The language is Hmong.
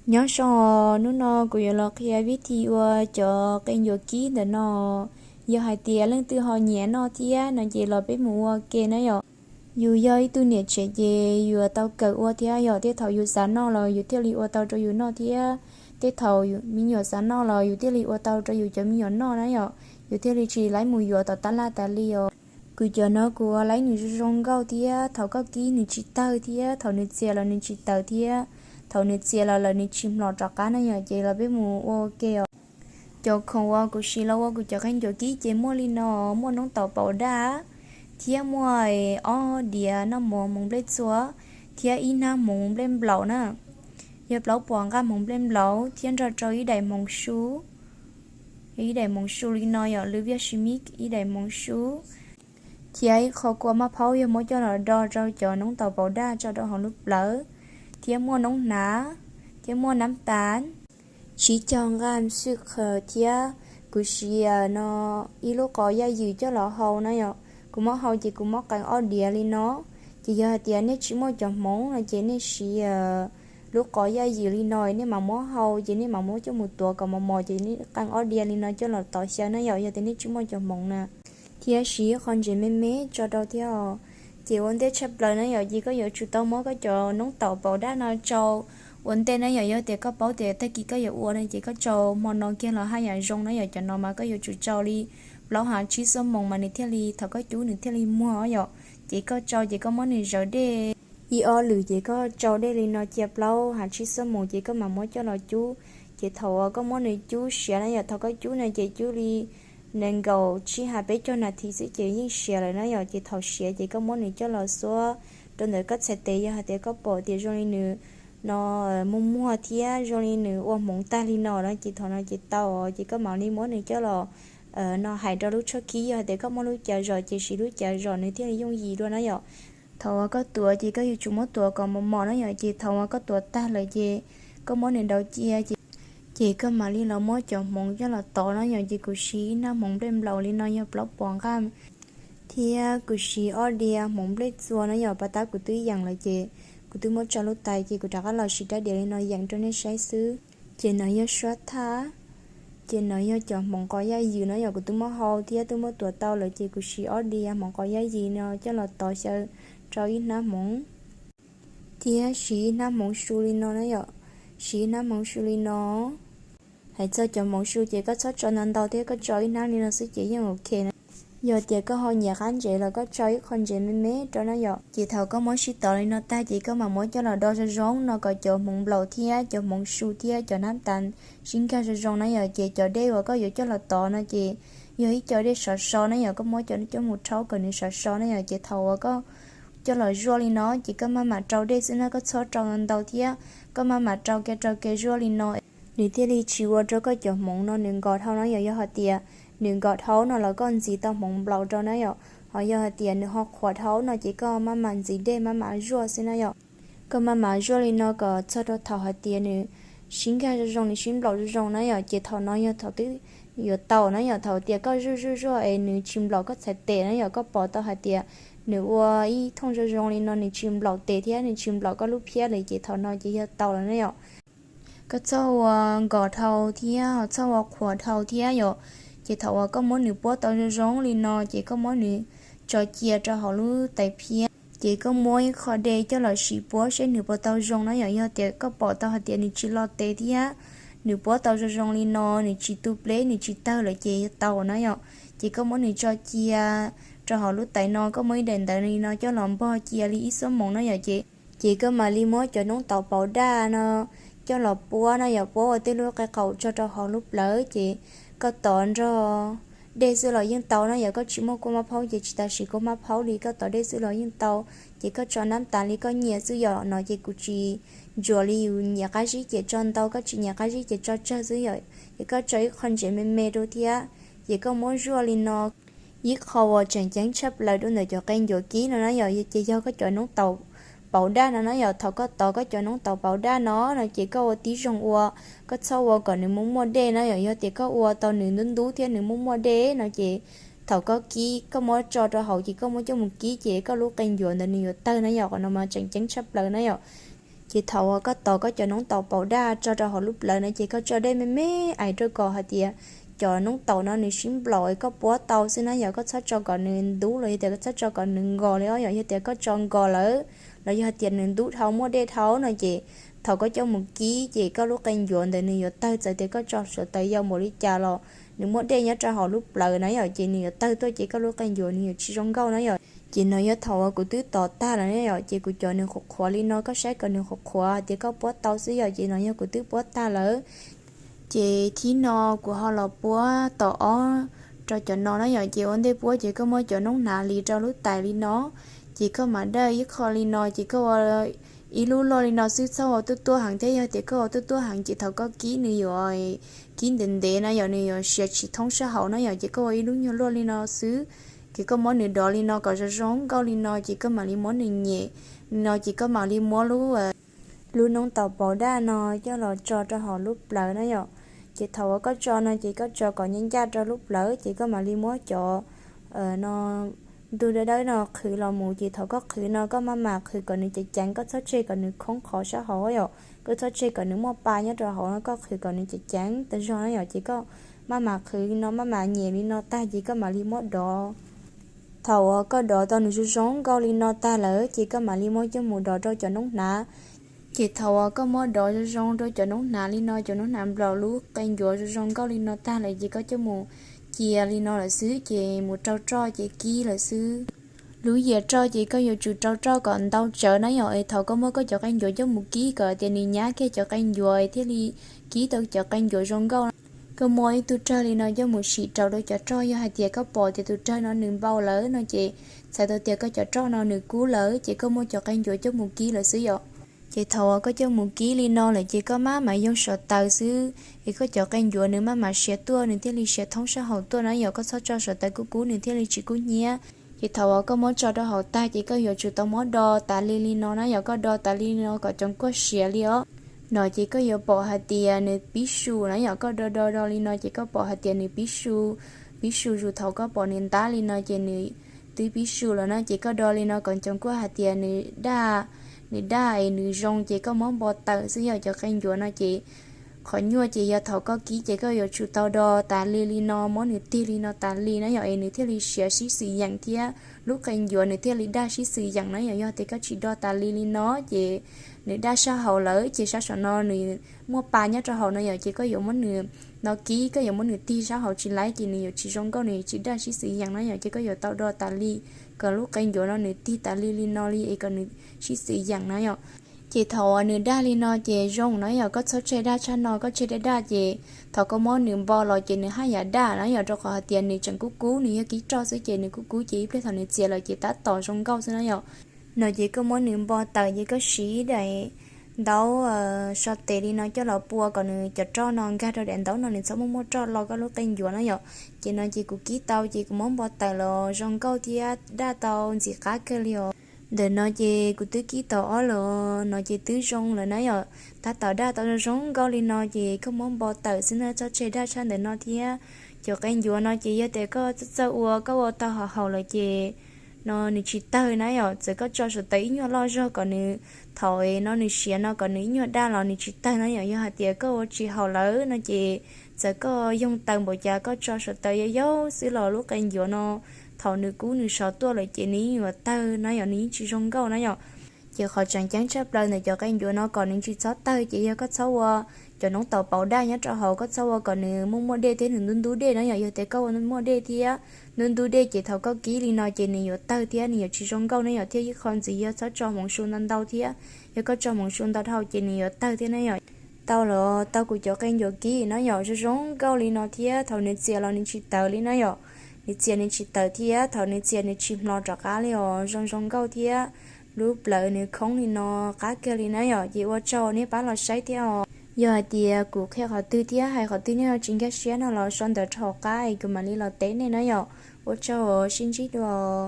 Nyob zoo, hnub no kuv yuav los qhia vib thi ua cov qe ncuav kib ntawm no. Yog hais tias leej twg ho nyiam noj thiab no ces los peb mus ua ke na yom. Yus yog ib tug niam tsev ces yus yuav tau kawm ua thiab yom, tej thaum yus xav noj los yus thiaj li ua tau rau yus noj thiab, tej thaum me nyuam xav noj los yus thiaj li ua tau rau yus cov me nyuam noj na yom, yus thiaj li tsis laib mus yuav tom tab laj tas li os. Kuv cov no kuv ua laib nws zoo zoo nkauj thiab thaum koj kib nws tsis tawg thiab thaum nws txias los nws tsis tawv thiab thaum nws txias los lawm nws tsis mlom rov qab na yom, ces los peb mus ua ke os. Cov khoom uas kuv siv los ua kuv cov qe ncuav kib ces muaj li no, muaj noob taum paum daj thiab muaj ob diav noj mov hmoov nplej txua thiab ib hnab hmoov nplej nplaum na. Yog plaub puas nqaj hmoov nplej nplaum thiab nrog rau ib daim hmoov su, ib daim hmoov su li no yom, lwv viaj si mib ib daim hmoov su thiab ib qho kua maj phaub yog muab coj los do rau cov noob taum paum daj tso rau hauv lub plawv, thiab muaj noob hnav, thiab muaj nab tas, tsib caug nqaj xwj qhawv thiab kuv siv no ib lub qos yaj ywm coj los hau na yom. Kuv muab hau ces kuv muab qee ob diav li no. Ces yog hais tias nej tsis muaj cov hmoov no ces nej siv lub qos yaj ywm li no nej mam muab hau ces nej mam muab coj mus tuav kom mos mos ces nej qee ob diav li no coj los tov xyaw na yom, yog tias nej tsis muaj cov hmoov na. Thiab siv qhov ntsev me me tso rau thiab os. Ces ua ntej tshaj plaws na yom, ces koj yuav tsum tau muab koj cov noob taum paum daj no tsau ua ntej na yom. Yog tias koj paub tias tag kis koj yuav ua no ces koj tsau hmo no kiag los haj yam zoo na yom. Cov no mas koj yuav tsum tsau li plaub hais tsib xuab moos mas nws thiaj li, thaum koj cub nws thiaj li muag yom. Ces koj tsau ces koj muab nws zawv dej ib ob lwm ces koj tsau dej li no cia plaub hais tsib xuab moos ces koj mam muab coj los cub. Ces thaum uas koj muab nws cub siav na yom, thaum koj cub no ces cub li nees nkaum tsib hais peb caug nas this xwb ces yeej siav lawm na yom. Ces thaum siav ces koj muab nws coj los xuab rau ntawm koj txhais tes, yog hais tias koj pom tias zoo li nws no muag muag thiab zoo li nws ua hmoov tag li no na ces thaum no ces tau os. Ces koj mam li muab nws coj los no hais rau lub tshuab khib, yog hais tias koj muaj lub cav zom ces siv lub cav zom nws thiaj li yooj yim dua na yom. Thaum uas koj tuav ces koj yuav tsum muab tuav kom mos mos na yom. Ces thaum uas koj tuav tag lawm ces koj muab nws daus cia ces, ces koj mam li los muab cov hmoov coj los tov na yom. Ces kuv siv ib hnab hmoov nplej nplaum li no yog plaub puas nqaj thiab kuv siv ob diav hmoov nplej txua na yom. Pas tab kuv twb yeem lawm ces kuv twb muab tso lub tais ces kuv rov qab los siv rab diav li no yeem rau nej saib xwb. Ces no yog suab thaj, ces no yog cov hmoov qos yaj ywm na yom, kuv twb muab hau thiab twb muab tuav tau lawm ces kuv siv ob diav hmoov qos yaj ywm no coj los tov xyaw rau ib hnab hmoov thiab siv ib hnab hmoov su li no na yom, siv ib hnab hmoov su li no. Hais txog cov hmoov su ces koj txhob tso ntau ntau thiab, koj tso ib hnab li no xwb ces yeej ok na. Yog tias koj ho nyiam qab ntsev los koj tso ib qho ntsev me me rau na yom. Ces thaum koj muab sib tov li no tag ces koj mam muab coj los do zoo zoo no kom cov hmoov nplaum thiab cov hmoov su thiab cov nab tas sib nkag zoo zoo na yom. Ces cov dej uas koj yuav coj los tov no ces yog ib co dej sov so na yom, koj muab cov coj mus rhaub kom nws sov so na yom. Ces thaum uas koj coj los zuaj li no ces koj maj mam rau dej xwb na, koj txhob rau ntau thiab, koj maj mam rau ke rau ke zuaj li no nws thiaj li tsis ua rau koj cov hmoov no nws nkos dhau na yom. Yog hais tias nws nkos dhau no los koj ntxiv tau hmoov nplaum rau na yom, ho yog hais tias nws ho qhuav dhau no ces koj maj mam ntxiv dej maj mam zuaj xwb na yom. Koj maj mam zuaj li no kom txog rau thaum hais tias nws sib nkag zoo zoo, nws sib nplaum zoo zoo na yom. Ces thaum no yog thaum twb yuav tau na yom, thaum tias koj zuaj zuaj zuaj es nws tsis nplaum koj txhais tes na yom, koj pom tau hais tias nws ua ib thooj zoo zoo li no nws tsis nplaum tes thiab nws tsis nplaum koj lub phiab li ces thaum no ces yog tau lawm na yom. Koj txhob ua nkos dhau thiab ho txhob ua qhuav dhau thiab yom. Ces thaum uas koj muab nws puab tau zoo zoo li no ces koj muab nws tso cia rau hauv lub tais phiab, ces koj muab ib qho dej coj los sim puab seb nws puas tau zoo na yom. Yog tias koj pom tau hais tias nws tsis lo tes thiab nws puab tau zoo zoo li no, nws tsis tu pleb nws tsis tawg lawm ces yog tau na yom. Ces koj muab nws tso cia rau hauv lub tais no, koj muab ib daim ntawv li no coj los npog cia li ib xuab moos na yom. Ces, ces koj mam li muab cov noob taum paum daj no coj los puab na yom, puab ua tej lub qe qaum tso rau hauv lub plawv ces koj tov nrog dej xwb los yeej tau na yom. Koj tsis muaj kua maj phaub ces tsis tas siv kua maj phaub li, koj tov dej xwb los yeej tau. Ces koj tso nab tas li koj nyiam xwb yom, no ces kuv tsis ntsuas li yus nyiam qab zib ces tso ntau, koj tsis nyiam qab zib ces tso tsawg xwb yom. Ces koj tso ib qho ntsev me me rau thiab, ces koj muab zuaj li no. Ib qho uas tseem ceeb tshaj plaws rau ntawm cov qe ncuav kib no na yom, ces yog koj cov noob taum paum daj no na yom. Thaum koj tov koj cov noob taum paum daj no no ces koj ua tib zoo ua, koj txhob ua kom nws muaj muaj dej na yom. Yog tias koj ua tau nws ntub ntub thiab nws muaj muaj dej no ces thaum koj kib koj muab tso rau hauv ces koj muab coj mus kib ces koj lub qe ncuav ntawd nws yuav tawg na yom. Qhov no mas tseem ceeb tshaj plaws na yom. Ces thaum uas koj tos koj cov noob taum paus daj tso rau hauv lub plawv no ces koj tso dej me me ais rau kom hais tias cov noob taum no nws sib nplaum es koj puab tau xwb na yom. Koj txhob tso kom nws ntub los yog tias koj txhob tso kom nws nkos li os yom. Yog tias koj tso nkos lawm los yog hais tias nws ntub dhau muaj dej dhau no ces thaum koj coj mus kib ces koj lub qe ncuav ntawd nws yuav tawg, txawm tias koj tso suav taws yau npaum li cas los nws muaj dej nyob rau hauv lub plawv na yom, ces nws yuav tawg tuaj ces koj lub qe ncuav nws yuav tsis zoo nkauj na yom. Ces no yog thaum uas kuv twb tos tag lawm na yom, ces kuv cov nws qhuav qhuav li no, koj saib kom nws qhuav qhuav hais tias koj puab tau xwb yom. Ces no yog kuv twb puab tag lawm. Ces thib no kuv ho los puab tom ob rau cov no na yom. Ces ua ntej puab ces koj muab cov noob hnav li rau lub tais li no, ces koj mam daj ib qho li no, ces koj ua ib lub loj li no xwb, txhob ua tuaj tuaj heev thiab. Yog tias koj ua tuaj tuaj heev ces thaum koj kib nws yuav kib ntev ntev na yom, nws yuav siav tsis thoob sab hauv na yom. Ces koj ua ib lub nyuag luaj li no xwb, ces koj muab nws dov li no kom zoo zoo nkauj li no, ces koj mam li muab nws nyem li no, ces koj mam li muab lub lub noob taum paus daj no coj los tso rau hauv lub plawv na yom. Ces thaum uas koj tso no ces koj tso kom ncaj ncaj rau lub plawv, ces koj mam li muab cov no ntug dawb dawb no qhwv los mus. Ces thaum koj qhwv no koj maj mam qhwv kom nws ceev ceev, koj txhob tseg kom nws khoob qhov sab hauv yom. Koj txhob tseg kom nws muaj pa nyob rau hauv no, koj qhwv kom nws ceev ceev tas zog na yom. Ces koj maj mam qhwv li no, maj mam nyem li no tag ces koj mam li muab dov. Thaum uas koj dov tau nws zoo zoo nkauj li no tag lawm ces koj mam li muab coj mus dov rau cov noob hnav. Ces thaum uas koj muab dov zoo zoo rau cov noob hnav li no, cov noob hnav nplaum lub qe ncuav zoo zoo nkauj li no tag lawm ces koj coj mus cia li no lawm xwb, ces mus rau roj ces kib lawm xwb. Lub yias roj ces koj yuav tsum rau roj kom ntau tsawv na yom, es thaum koj muab koj cov qe ncuav coj mus kib kom tias nws nyab kiag cov qe ncuav thiaj li kib tau cov qe ncuav zoo nkauj. Koj muab ib tug rawg li no coj mus sim rau rau cov roj, yog hais tias koj pom tias tus rawg no nws npau lawm no ces txhais tau tias koj cov roj no nws kub lawm, ces koj muab cov qe ncuav coj mus kib lawm xwb yom. Ces thaum uas koj coj mus kib li no lawm ces koj maj mam yoog suav taws xwb, es koj cov qe ncuav nws maj mam siav tuaj, nws thiaj li siav thoob sab hauv tuaj na yom. Koj txhob tso suav taws kub kub nws thiaj li tsis kub hnyiab. Ces thaum uas koj muab tso rau hauv tag ces koj yuav tsum tau muab do tas li li no na yom, koj do tas li li no kom cov nkuaj siav li os. No ces koj yuav pom hais tias nws pib su na yom, koj do do do li no ces koj pom hais tias nws pib su, pib su zus thaum koj pom nws ntab li no ces nws twb pib su lawm na. Ces koj do li no kom cov nkuaj hais tias nws daj, nws daj es nws zoo ces koj muab npo tawm xwb yom. Cov qe ncuav no ces qhov nyuaj ces yog thaum koj kib ces koj yuav tsum tau do tas li li no, muab nws tig li no tas li na yom, es nws thiaj li siav sib xwm yeem thiab lub qe ncuav nws thiaj li daj sib xwm yeem na yom. Yog tias koj tsis do tas li li no ces nws daj sab hauv lawm ces sab saum no nws muaj pa nyob rau hauv no yom, ces koj yuav muab nws no kib, koj yuav muab nws tig sab hauv tsis laib ces nws yuav tsis zoo nkauj, nws yuav tsis daj sib xwm yeem na yom. Ces koj yuav tau do tas li kom lub qe ncuav no nws tig tas li li no li es kom nws sib xwm yeem na yom. Ces thaum uas nws daj li no ces zoo na yom, koj txhob tseg daj tshaj no, koj tseg daj daj ces thaum koj muab nws npo los ces nws haj yam daj na yom, rau qhov hais tias nws tseem kub kub, nws yog kib roj xwb ces nws kub kub ces ib pliag thaum nws txias lawm ces tab tom zoo nkauj xwb na yom. No ces koj muab nws npo tawm ces koj siv daim ntaub so tes li no coj los pua kom nws cov roj no nkag rau daim ntaub no, nws txhob muaj muaj roj lo koj lub qe ncuav na yom. Ces no ces kuv kib tau ces kuv muab npo tawm los zoo nkauj thiab daj tau ntxim qab kawg li os. Ntawm no ces kuv twb kib tau ob los no ces twb zoo lawm na yom. Tab tom daj tau zoo zoo nkauj li no ces koj muab npo tawm xwb na, txhob tseg daj tshaj ntawm no thiab. Cov qe ncuav no ces yog tias koj txawj txawj ua, koj ua tau haum haum lawm ces no nws tsis tawg na yom. Txawm koj tso suav taws ib nyuag loj zog kom nws, thaum no nws siav no kom nws ib nyuag daj los nws tsis tawg na yom. Yog hais tias koj ua tsis haum lawm no ces txawm koj yoog taws npaum cas, koj tso suav taws yau yau xwb los lub qe ncuav no thaum nws kub nws sov tuaj lawm ces nws yeej yuav tawg na yom, nws yeej tsis zoo nkauj na yom. Ces qhov tseem ceeb tshaj plaws ntawm cov qe ncuav no kom nws tsis txhob tawg ces yog koj txhob ua cov noob taum paus daj nyob rau hauv, koj txhob ua kom nws muaj muaj dej thiab nws ntub ntub dej na yom. Yog tias koj ua muaj dej thiab ntub ntub dej ces thaum koj kib li no ces nws yuav tawg thiab nws yuav tsis zoo nkauj na yom. Thiab ib qho ntxiv yog txhob tso hmoov su ntau ntau thiab, yog koj tso hmoov su ntau dhau ces nws yuav tawg thiab na yom. Tau los tau kuv cov qe ncuav kib no yom, zoo zoo nkauj li no thiab thaum nws txias los nws tsis tawv li na yom. Nws txias nws tsis tawv thiab thaum nws txias nws tsis hmlos rov qab li os, zoo zoo nkauj thiab lub plawv nws khoob li no qab kiag li na yom. Ces ua tsaug nej pab los saib thiab os. Yog hais tias kuv qhia qhov twg thiab hais qhov twg nej ho tsis nkag siab no los sau ntawv rau hauv qab es kuv mam li los teb nej na yom. Ua tsaug, sib ntsib dua.